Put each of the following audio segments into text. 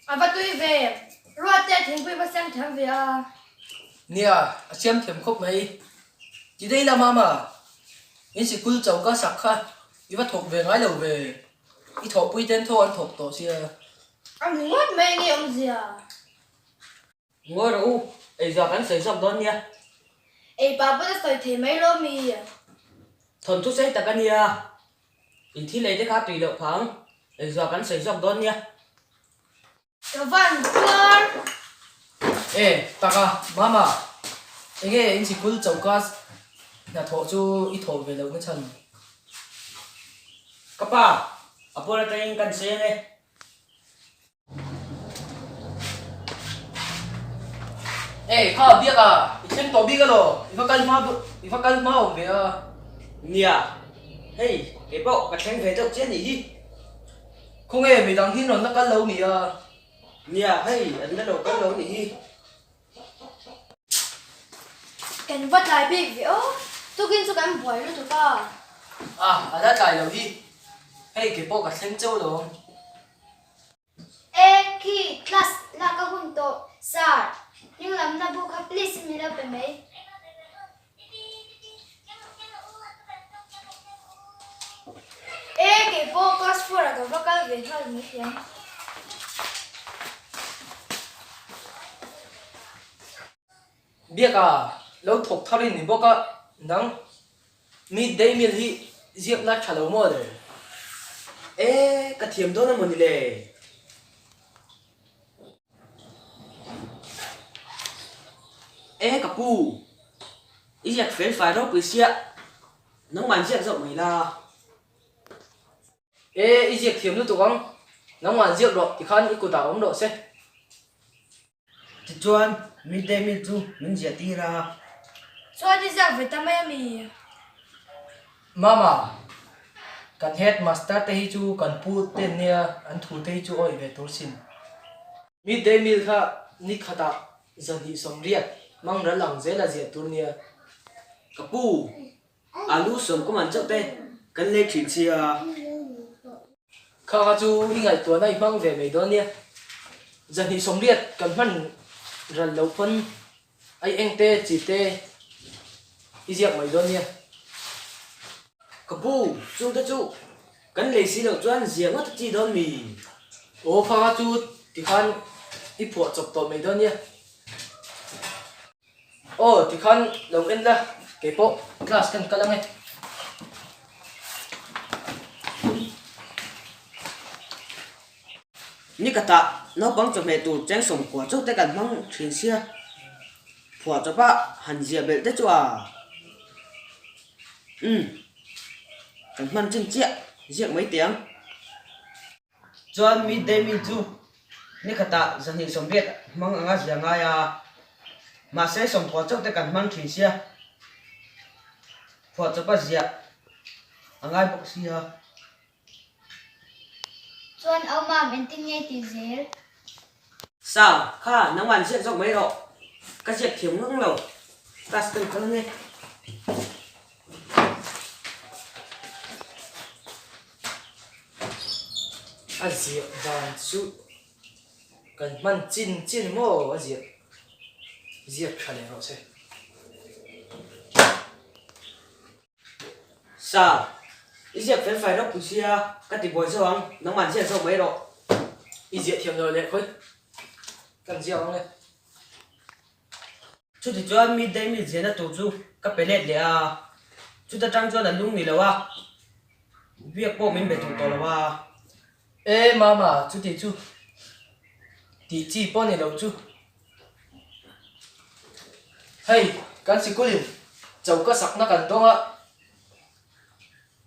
A va tui ve. Ruatte thingpui va siam thiam ve a. Nia, a siam thiam khawp mai. Ti daih la mama, in sikul choka sak kha i va thawk ve ngai lo ve. I thawhpui ten thaw an thawk tawh sia. A ni ngawt mai nge awmzia? Ngawi rawh u, eizuah kan sawi zawk dawn nia. Ei pa pawn a sawi thei mai lo mi? Thawnthu sei tak a nia, in thil ei te kha tui loh phang, eizuah kan sawi zawk dawn nia. Ka van tuar. E, taka, Mama, enge in sikul choka hnathawh chu i thawh ve loh na chhan? Ka pa, a pawl atangin kan sawi ang e. Ei, kha biak a, i thleng tawh bik alaw, i va kal hma i va kal hma awm ve a. Nia, hei kei pawh ka thleng ve deuh chiah nih hi. Khawnge midang hi rawn la kal lo nia. Nia, hei an la lo kal lo nih hi. Kan va tlai bik ve aw, tukin chu kan buai lutuk a. A, a la tlai lo hi, hei kei pawh ka thleng chauh lo ang. E khi class lak a hun tawh sir hnunglamna bu kha please in min lo pe mai. E kei pawh class four ah ka va kal ve nghal mai hian. Biaka lo thawk thar in ni bawk a nang Mid day meal hi ziak la tha lo maw le? E, ka thiam dawn a maw ni le? E, ka pu, i ziak fel fai ropui sia, nangmah an ziak zawk mai la. E, i ziak thiam lutuk ang, nangmah an ziak rawh tikhan i kutah awm rawh se. Tichuan, midday meal chu min ziah tir a. Chuan i ziak ve ta mai a mi? Mama, kan headmaster te hi chu kan pu te nia an thu te hi chu awih ve tur sin. Midday meal kha ni khatah zahnih 80 mang ral ang zel a ziah tur nia. Ka pu, alu sawmkawm an chauh te kan lei thin sia. Kha kha chu i ngaihtuahna i hmang ve mai dawn nia. 280 kan hman ral loh pawn ai eng te chi te i ziak mai dawn nia. Ka pu, chung te chu kan lei si loh chuan ziah ngawt a chi dawn mi? Aw kha kha chu tikhan i phuah chawp tawh mai dawn nia. Aw tikhan lo en la, keipawh class kan kal ang e. Nikhatah naupang chawhmeh tur cheng 90 chauh te kan hmang thin sia, phuah chawpa han ziah belh te chu a umm kan hman chin chiah ziak mai teh ang. Chuan midday meal chu nikhatah 280 hmang anga zia ngai a, mahse 90 chauh te kan hmang thin sia, phuah chawpa ziah a ngai bawk sia. Chuan au mam engtin nge tih zel? Sa, kha nangmah an ziak zawk mai rawh, ka ziak thiam ngang lo, class kan kal ange. A ziah dan chu kan hman chin chin maw a ziah ziak tha leh rawh se. Sa, i ziak fel fai ropui sia ka ti buai zauh ang, nangmah an ziak zawk mai rawh. I ziah thiam lo leh khawi kan ziak ang e. Chutichuan midday meal ziahna tur chu ka pe let leh a, chuta tang chuan a lung ni lo a, biak pawh min be duh tawh lo a. E mama, chuti chu tih chi pawh ni lo chu. Hei, kan sikulin choka sakna kan dawng a,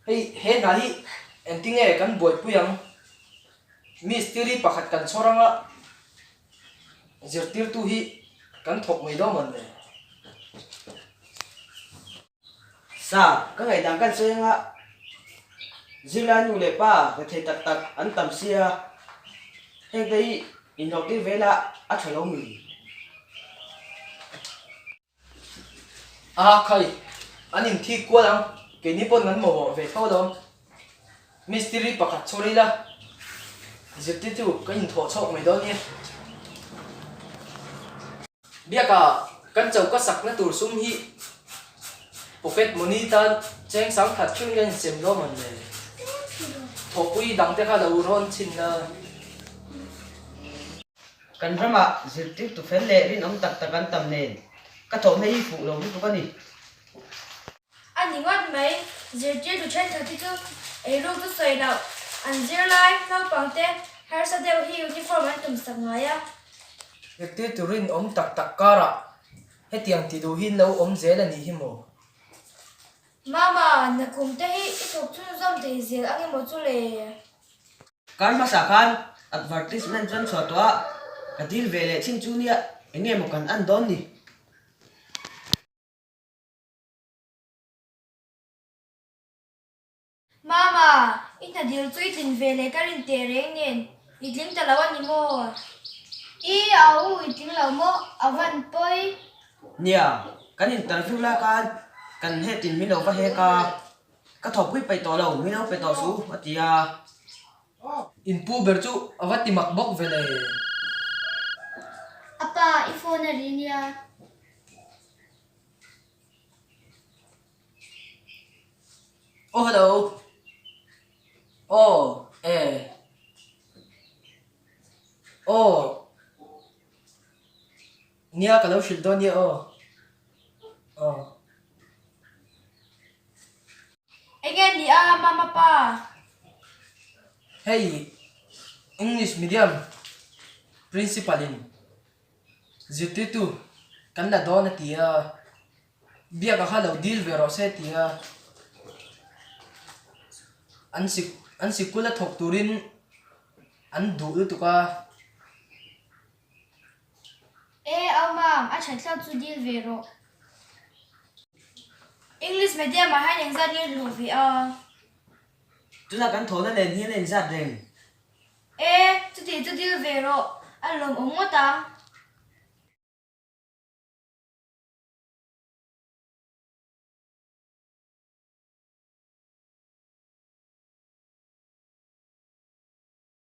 hei he hna hi engtinge kan buaipui ang? Mistiri pakhat kan chhawr ang a. Zirtirtu hi kan thawk mai dawn mawn le? Sa, ka ngaihdan kan sawi anga zirlai nu leh pa rethei tak tak an tam sia, heng te hi inhlawhtir ve la a tha lo mi? A khai, an inthik kual ang, keini pawn kan mamawh ve tho alawm. Mistiri pakhat chhawr ila. Zirtirtu ka inthawh chhawk mai dawn nia. Biaka kan choka sakna tur sum hi pocket money tan cheng sang khat theuhin a insem lawm ang le. Thawhpui dangte kha lo rawn chhin la. Kan ramah zirtirtu fel leh rinawm tak tak an tam nen ka thawhna hi fuh lo lutuk a ni. A ni ngawt mai, zirtirtu thenkhat hi chu eiruk chu sawi loh, an zirlai naupangte harsa deuh hi uniform an tum sak ngai a. Zirtirtu rinawm tak tak karah hetiang ti duh hi lo awm zel a nih hi maw? Mama, nakum te hi i thawk chhunzawm thei zel ang emaw chu le? Kar hmasa khan advertisement chuan chhuah tawh a, ka dil ve leh chin chu nia eng nge maw kan an dawn ni? Mama, i hna dil chu i tlin ve leh ka rin teh reng nen, i tling ta lo a ni maw? I au i tling lo maw? A van pawi. Nia, kan interview lai khan kan head in min lo va hek a, ka thawkpui peih tawh lo, min lo pe tawh su a ti a. In pu ber chu a va ti mak bawk ve le. A pa, i phone a ri nia. Aw hello. Aw e. Aw. Nia ka lo hrilh dawn nia aw. Aw. Enge ni a mama pa? Hei English medium principal in Zirtirtu kan la dawn a ti a, biak a kha lo dil ve rawh se ti a, an sik an sikul a thawk turin an duh lutuk a. E au mam, a that thlak chu dil ve rawh. English medium ah hian engzat nge hluh ve a? Tunah kan thawhna nen hian a inzat reng. E, chuti chu dil ve rawh, a lawmawm ngawt ang.